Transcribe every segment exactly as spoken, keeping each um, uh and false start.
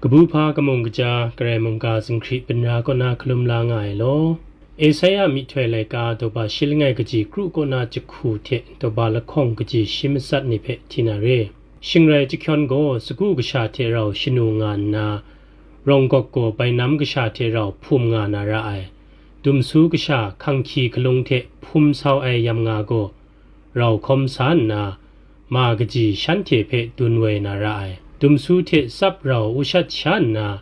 Kabu hpa kamung kaja, Karai mungga zinghkri binra kaw na hkalum la nga ai law, Esaia myihtoi laika daw ba shi langai kaji kru kaw na jahku hte daw ba lahkawng kaji shi matsat ni hpe hti na re. Shing rai jahkyawn gaw sagu kasha hte rau shanu nga nna, rawng gawk gaw bainam kasha hte rau hpum nga na ra ai. Dumsu kasha hkanghkyi hkalung hte hpum sau ai yamnga gaw rau hkawm sa nna, ma kaji shanhte hpe dun woi na ra ai. Dumsu hte tsap rau wushat sha nna,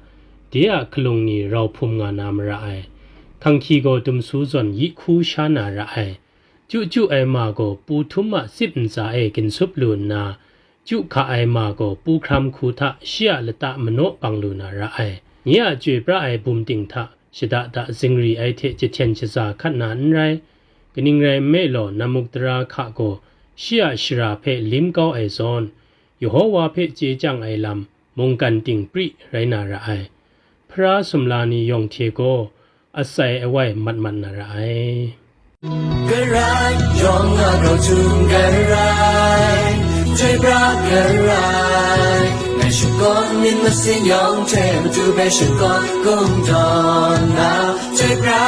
de a hkalung ni rau hpum nga na mara ai. Hkanghkyi gaw dumsu zawn yi hku sha na ra ai. Chyu chyu ai ma gaw pu htum a tsip ntsa e ginsup lu nna, chyu hka ai ma gaw pu hkram hku hta shi a lata manaw bang lu na ra ai. Nye a chyoi pra ai bum ting hta shada da zingri ai hte jahten shaza hkat na n rai, kaning rai nme law, nammuk tara hka gaw shi a shara hpe lim kau ai zawn, Yehowa hpe chye chyang ai lam mungkan ting pri rai na ra ai. Hpara sumla ni yawng hte gaw atsai awai mat mat na ra ai. Karai yawng a grau htum karai, chyoi pra karai, ngai shakawn myit masin yawng hte matu hpe shakawn kungdawn na, chyoi pra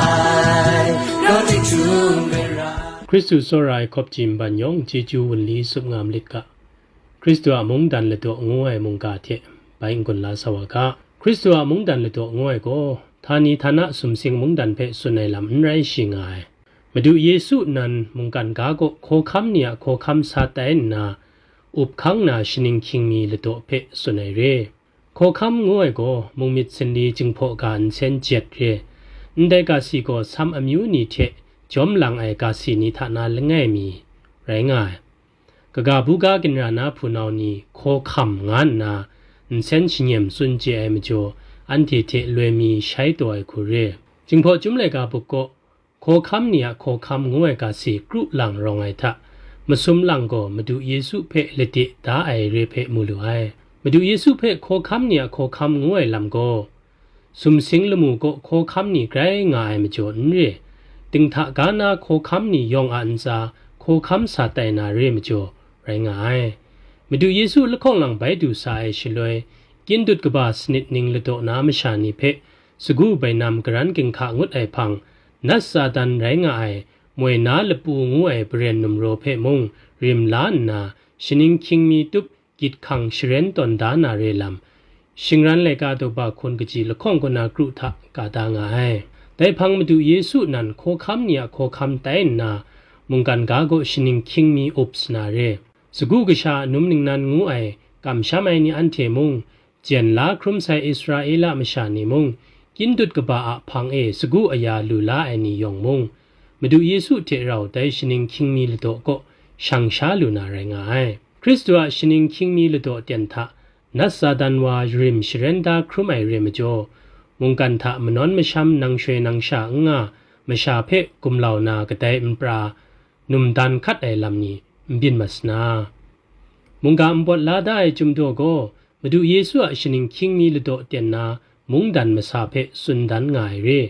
ai, grau tik htum karai. Hkristu tsawra ai hkawp ji mban yawng chyeju wunli tsup nga malit ga. Hkristu a mungdan ladaw ngu ai mungga hte bai n-gun la sa wa ga. Hkristu a mungdan ladaw ngu ai gaw, htani htana sumsing mungdan hpe tsun ai lam n rai shi nga ai. Madu Yesu nan mungkan ga kaw hkawhkam ni a hkawhkam sa tai nna, up hkang na shaning hkying mi ladaw hpe tsun ai re. Hkawhkam ngu ai gaw, mungmyit sinli Jinghpaw ga nsen jet re. Ndai ga si gaw, sam amyu ni hte jawm lang ai ga si ni hta na langai mi rai nga ai. Kaga buga ginra na hpunau ni hkawhkam nga nna, nsen shanyem tsun chye ai majaw, anhte hte loi mi shai taw ai hku re. Jinghpaw Chyum laika buk kaw, hkawhkam ni a hkawhkam ngu ai ga si kru lang rawng ai hta, masum lang gaw Madu Yesu hpe lade da ai re hpe mu lu ai. Madu Yesu hpe hkawhkam ni a hkawhkam ngu ai lam gaw, sumsing lamu kaw hkawhkam ni grai nga ai majaw n re, dinghta ga na hkawhkam ni yawng a ntsa hkawhkam sa tai na re majaw rai nga ai. Madu Yesu lahkawng lang bai du sa ai shaloi, kyindut kaba sanit ning ladaw na masha ni hpe sagu bainam karan ginhka ngut ai hpang, nat Satan rai nga ai moi na lapu ngu ai paren numraw hpe mung rim la nna, shaning hkying mi tup gyit hkang sharen tawn da na re lam, shingran laika daw ba hkun kaji lahkawng kaw na kru hta ka da nga ai. Dai hpang Madu Yesu nan hkawhkam ni a hkawhkam tai nna, mungkan ga gaw shaning hkying mi up sa na re. Sagu kasha a num ningnan ngu ai, kamsham ai ni anhte mung, jen la hkrum sai Israela masha ni mung, kyindut kaba a hpang e sagu aya lu la ai ni yawng mung, Madu Yesu hte rau dai shaning hkying mi ladaw kaw shang sha lu na rai nga ai. Hkristu a shaning hkying mi ladaw ten hta, nat Satan wa rim sharen da hkrum ai re majaw, mungkan hta manawn masham nang shoi nang sha n nga masha hpe gumlau na kadai npra, num dan hkat ai lam ni n byin mat sa na. Mungga npawt la da ai Chyum daw gaw, Madu Yesu a shaning hkying mi ladaw ten na mungdan masa hpe tsun dan nga ai re.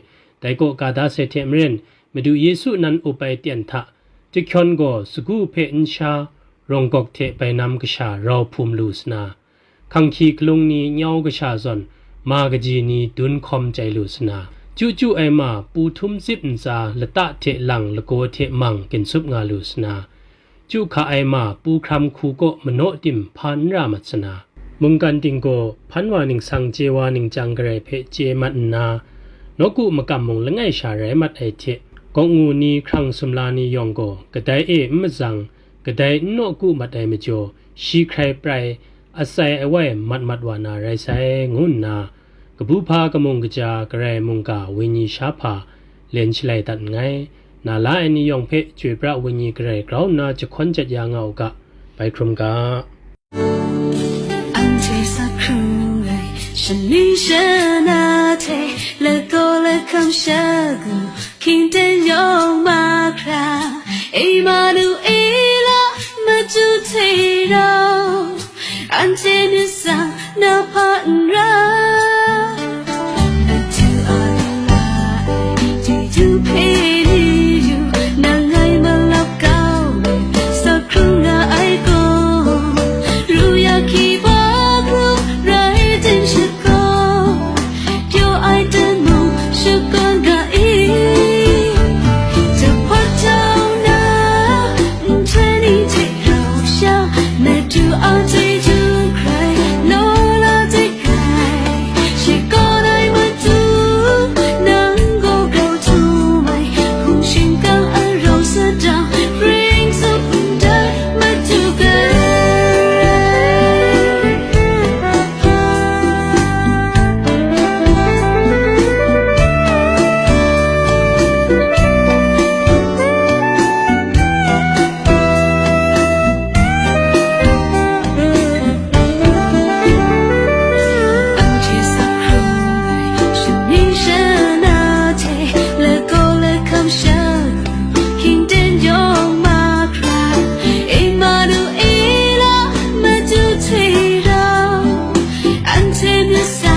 Dai kaw ka da sai hte maren, Madu Yesu nan up ai ten hta, jahkyawn gaw sagu hpe n sha, rawng gawk hte bainam kasha rau hpum lu sa na, hkanghkyi hkalung ni nyau kasha zawn, ma kaji ni dun hkawm chyai lu sa na, chyu chyu ai ma pu htum tsip ntsa lata hte lang lagaw hte mang ginsup nga lu sa na, chyu hka ai ma pu hkram hku kaw manaw tim hpa n ra mat sa na, mungkan ting gaw hpan wa ningsang chye wa ningchyang garai hpe chye mat nna, nawku makam mung langai sha rai mat ai hte, gawk ngu ni hkrang sumla ni yawng gaw kadai e n mazang, kadai n nawku mat ai majaw, shi hkrai prai, atsai awai mat mat wa na rai sai, ngu nna, kabu hpa kamung kaja Karai mungga wenyi sha hpa len shalai dat nngai. Na la ai ni yawng hpe chyoi pra wenyi Karai grau nna jahkawn jat ya nga u ga, bai hkrum ga. Anhte sa hkrung ai, shaning shana hte, lagaw lahkam shagu, hkying ten yawng mahkra, Emanuela, madu hte rau, anhte nit sa na hpa n ra. Madu a lula ai, Chyeju hpe ni yu, nang ngai malap kau ai, sa hkrung ra ai gaw, ru ya hki ba hku rai tim shi. Masa